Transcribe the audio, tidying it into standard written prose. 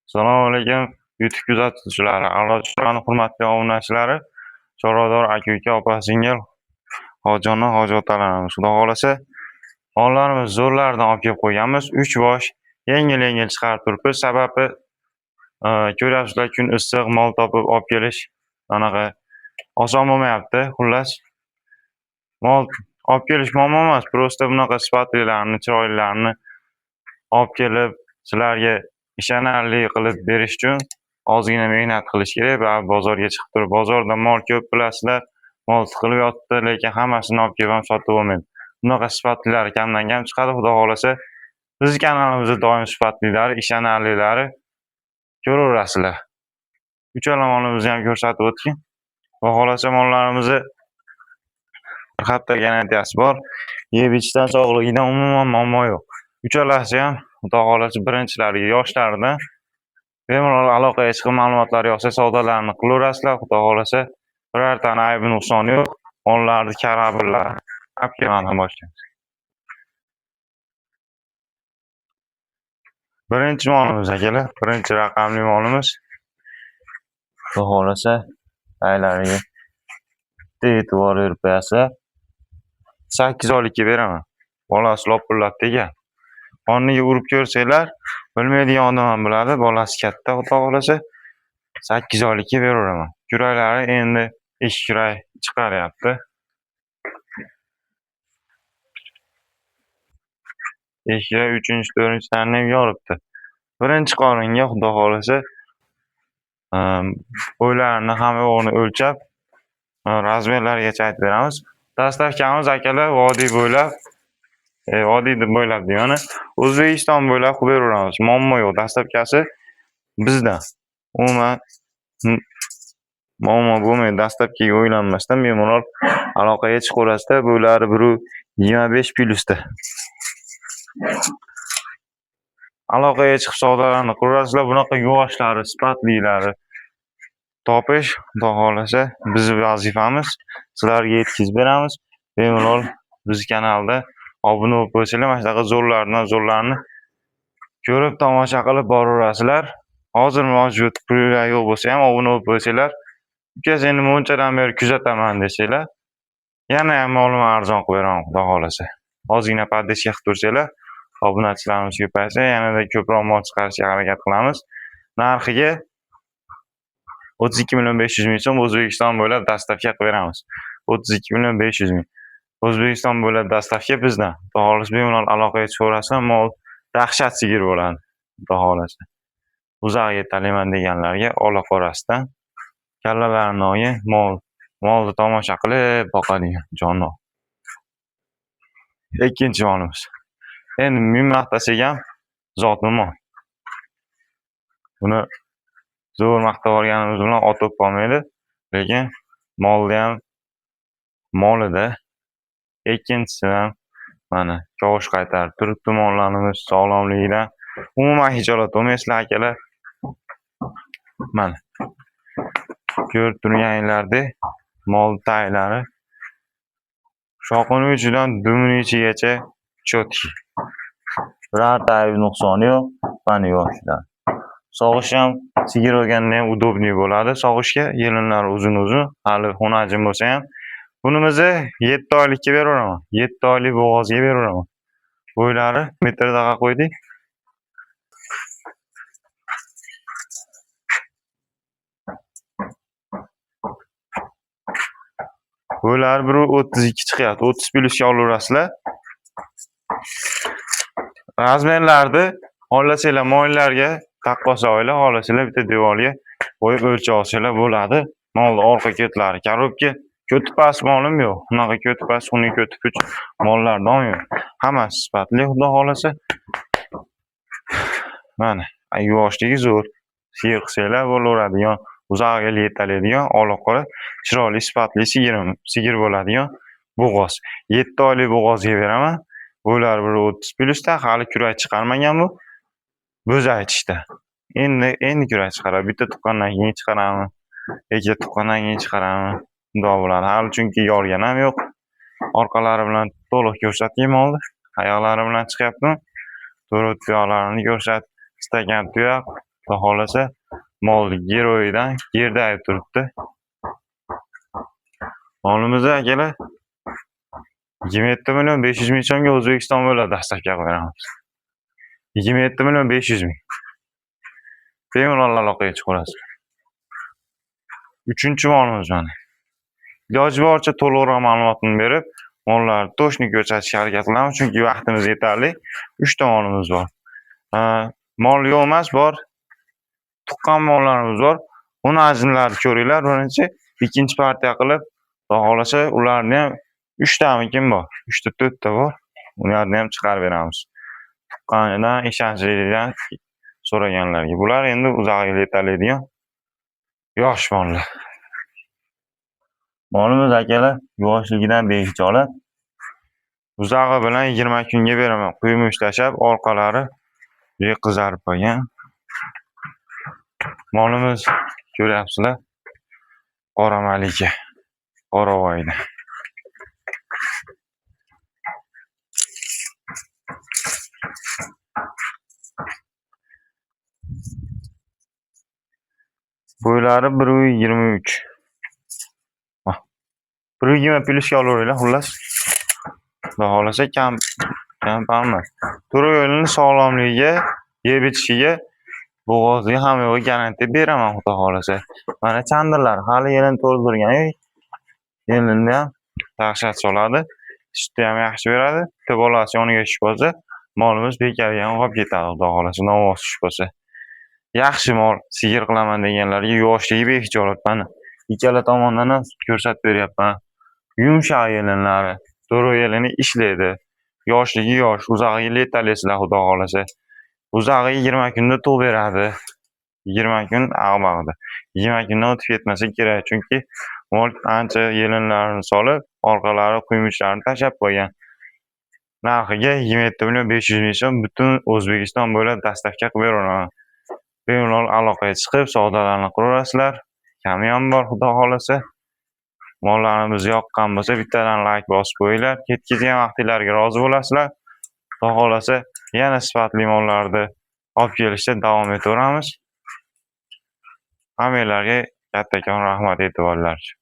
Assalomu alaykum YouTube kuzatuvchilari, a'lochilarning hurmatli obunachilari, chorvador aka-uka, opa-singil, hojoni, hoji otalarimiz. Xudo xolasa, mollarimiz zo'rlaridan olib kelib qo'yganmiz. 3 bosh yengil-yengil chiqarib turibmiz. Sababi ko'ryapsizlar, kun issiq, mol topib olib kelish anaqa oson bo'lmayapti. Xullas, mol olib kelish muammo emas, prosta bunaqa sifatlilarini, chiroylilarini olib kelib sizlarga ishonarli qilib berish uchun ozgina mehnat qilish kerak. Baribir bozorga chiqib turib, bozorda mol ko'p bilasizlar, mol tiqilib yotibdi, lekin hammasini olib kelib ham sotib bo'lmaydi. Bunaqa sifatlilari kamdan kam chiqadi. Xudo xolasa, bizning kanalimizda doim sifatlilari, ishonarlilari ko'raverasizlar. Uchala molimizni ham ko'rsatib o'tgan. Xudo xolasa mollarimizni bir hafta garantiyasi bor. Yeb ichishdan, sog'ligidan umuman muammo yo'q. Uchalasi ham Xudo xolasa birinchilariga yoshlaridan bemalol aloqaga chiqib ma'lumotlar yoqsa savdolarni qilaverasizlar. Xudo xolasa birortani aybi nuqsoni yo'q. Mollarni karablari olib kelmadan boshlaymiz. Birinchi molimiz akalar, birinchi raqamli molimiz. Xudo xolasa taylariga bitta e'tibor berib qo'yasizlar. 8 oylikka beraman. Bolasi lopullab degan. Qorniga urib ko'rsanglar, bilmaydigan odam ham biladi, bolasi katta, Xudo xolasa 8 oylikka beraveraman. Kuraklari endi 2 kurak chiqaryapti. 2 kurak 3-chi, 4-chilarini ham yoribdi. Birinchi qoringa Xudo xolasa bo'ylarini hamma yo'g'ini o'lchab, razmerlarigacha aytib beramiz. Dastavkamiz akalar vodiy bo'ylab, vodiy bo'ylab degani O'zbekiston bo'ylab qilib beraveramiz. Muammo yo'q, dastavkasi bizdan. Umuman muammo bo'lmaydi. Dastavkaga o'ylanmasdan bemalol aloqaga chiqaverasizlar. Bo'ylari 1.25 plyusda. Aloqaga chiqib savdolarni qilaverasizlar. Bunaqa yuvoshlari, sifatlilari topish, Xudo xolasa bizning vazifamiz. Sizlarga yetkazib beramiz. Bemalol biz kanalda obuna bo'lib qo'ysanglar, mana shunaqa zo'rlardan zo'rlarni ko'rib, tomosha qilib boraverasizlar. Hozir mavjud pullar yo'q bo'lsa ham obuna bo'lib qo'ysanglar, uka seni munchadan beri kuzataman desanglar, yana ham molni arzon qilib beraman, Xudo xolasa. Ozgina poddeska qilib tursanglar, obunachilarimiz ko'paysa, yanada ko'proq mol chiqarishga harakat qilamiz. Narxiga 32 million 500 ming so'm O'zbekiston bo'ylab dastavka qilib beramiz. 32 million 500 ming. O'zbekiston bo'ylab dastavka bizdan. Xudo xolasa bemalol aloqaga chiqaverasizlar, mol dahshat sigir bo'ladi. Xudo xolasa. Uzoq yetalayman deganlarga ola qorasidan kallalarini olgin, molni tomosha qilib boqadigan jonivor. Ikkinchi molimiz. Endi ming maqtasak ham zotli mol. Buni zo'r maqtab olganimiz bilan ot o'p qolmaydi, lekin molni ham molida. Ikkinchisi ham mana kovush qaytarib turibdi mollarimiz sog'lomligidan. Umuman hijolat bo'lmaysizlar akalar. Mana ko'rib turganinglardek mol taylari shoxini uchidan dumini ichigacha cho'tki. Birorta ayb nuqsoni yo'q. Mana yoshlar. Sog'ish ham sigir olganda ham udobniy bo'ladi. Sog'ishga yelinlari uzun-uzun, hali xunajin bo'lsa ham. Bunimizni 7 oylikka beraveraman. 7 oylik bo'g'ozga beraveraman. Bo'ylari metrda qo'ydik. Bo'ylari 1.32 chiqyapti. 30 plyusga olaverasizlar. Razmerlarni xohlasanglar moyillarga taqqosa olinglar, xohlasanglar bitta devorga qo'yib o'lchab olsanglar bo'ladi. Molni orqa ko'tlari korobka, ko'ti past molim yo'q. Unaqa ko'ti past, xunuk ko'ti puch mollardan yo'q. Hammasi sifatli, Xudo xolasa. Mana, yuvoshligi zo'r. Sigir qilsanglar bo'laveradigan, uzoq yil yetaladigan, ola qora, chiroyli, sifatli sigir bo'ladigan bo'g'oz. 7 oylik bo'g'ozga beraman. Bo'ylari 1.30 plyusda, hali kurak chiqarmagan bu. Bo'z aytishda. Endi kurak chiqaradi. Bitta tuqqandan keyin chiqaradimi? Ikkita tuqqandan keyin chiqaradimi? Xudo biladi. Hali chunki yorgan ham yo'q. Orqalari bilan to'liq ko'rsatgan molni. Oyoqlari bilan chiqyaptimi? To'rt tuyoqlarini ko'rsat. Stakan tuyoq. Xudo xohlasa, mol geroyidan gerdayib turibdi. Molimizni akalar 27 million 500 ming so'mga O'zbekiston bo'ylab доставка qilib beramiz. 27 million 500 ming. Bemalol aloqaga chiqaverasiz. Uchinchi molimiz mana. Iloji boricha to'liqroq ma'lumotni berib, mollarni точно ko'rsatishga harakat qilamiz, chunki vaqtimiz yetarli. 3 ta molimiz bor. Mol yo'q emas, bor. Tuqqan mollarimiz bor. Uni ajinlarini ko'ringlar birinchi, ikkinchi partiya qilib, Xudo xohlasa ularni ham 3 tamikin bor. 3 ta 4 ta bor. Ularni ham chiqarib beramiz. Tuqqanidan, ishonchligidan so'raganlarga. Bular endi uzog'iga yetarlidigan yosh mollar. Molimiz akalar yoshligidan behijolat. Uzog'i bilan 20 kunga beraman. Quymish tashlab, orqalari qizarib qolgan. Molimiz ko'ryapsizlar. Qora malika. Qoravoyda. Bo'ylari 1.23. 1.20 plyusga olaveringlar, xullas. Xudo xohlasa kam kam emas. To'rt yo'lini sog'lomligiga, yeb ichishiga, bo'g'oziga hamma yo'g'iga garantiya beraman, xudo xohlasa. Mana chandirlar hali yelin to'ldirgan yo'q. Yelinni ham dahshat soladi. Sutni ham yaxshi beradi. Bitta bolasi yoniga tushib qolsa, molimiz bekarga ham qolib ketadi, xudo xohlasa, novvos tushib qolsa. Yaxshi mol, sigir qilaman deganlarga yoshligi behijolat mana. Ikkala tomondan ham ko'rsatib beryapman. Yumshoq yelinlari, to'rt yelini ishlaydi. Yoshligi yosh, uzog'iga letalisizlar, xudo xohlasa. Uzog'iga 20 kunda tug' beradi. 20 kun ag'bag'da. 20 kundan o'tib ketmasa kerak, chunki mol ancha yelinlarini solib, orqalari quymuchlarini tashlab qo'ygan. Narxiga 27 million 500 ming so'm butun O'zbekiston bo'ylab доставка qilib beraman. Bemalol aloqaga chiqib, savdolarni qilaverasizlar. Kami ham bor, xudo xohlasa. Mollarimiz yoqqan bo'lsa, bittadan like bosib qo'yinglar. Ketkazgan vaqtinglarga rozi bo'lasizlar. Xudo xohlasa, yana sifatli mollarni olib kelishda davom etaveramiz. Hammanglarga kattakon rahmat e'tiborlar uchun.